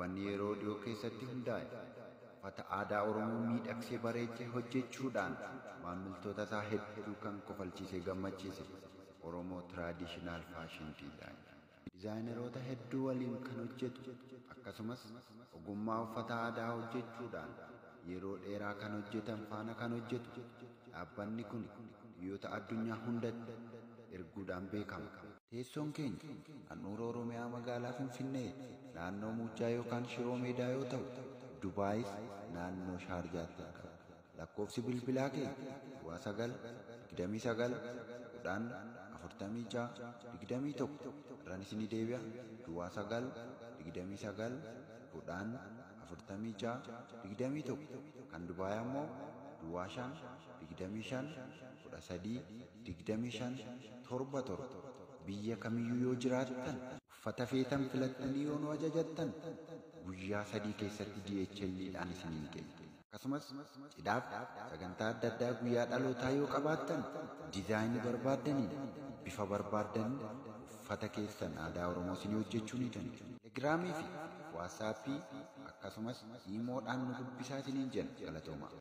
Dhaabbanni yeroo dhiyoo keessatti hundaa'e uffata aadaa Oromoo miidhagsee bareechee hojjechuudhaan maamiltoota isaa hedduu kan kofalchiisee gammachiise Oromoo Traditional Fashion Design. Dizaayineroota hedduu waliin kan hojjetu, akkasumas ogummaa uffata aadaa hojjechuudhaan yeroo dheeraa kan hojjetan faana kan hojjetu dhaabbanni kun biyyoota addunyaa hundatti erguudhaan beekama. Teessoon keenya handhuura Oromiyaa, magaalaa Finfinnee, naannoo Muujjaa yookaan Shiroo Meedaa yoo ta'u, Dubaayis naannoo Shaarjaatti argama. Lakkoofsi bilbilaa keenya 09 29 10 46 21. Irraan isinii deebi'a: 09 29 10 46 21. Kan Dubaay ammoo 05 25 13 25 77. Biyya kamiyyuu yoo jiraattan, uffata feetan filattanii yoo nu ajajattan, guyyaa 3 keessatti DHL'dhaan isiniin geenya. Akkasumas cidhaaf, sagantaa adda addaa, guyyaa dhalootaa yoo qabaattan, diizaayinii barbaaddaniin, bifa barbaaddaniin uffata keessan aadaa Oromoo isinii hojjechuu ni dandeenya. Telegiraamii fi Waatsaappii akkasumas Iimoodhaan nu dubbisaa isiniin jenna. Galatoomaa.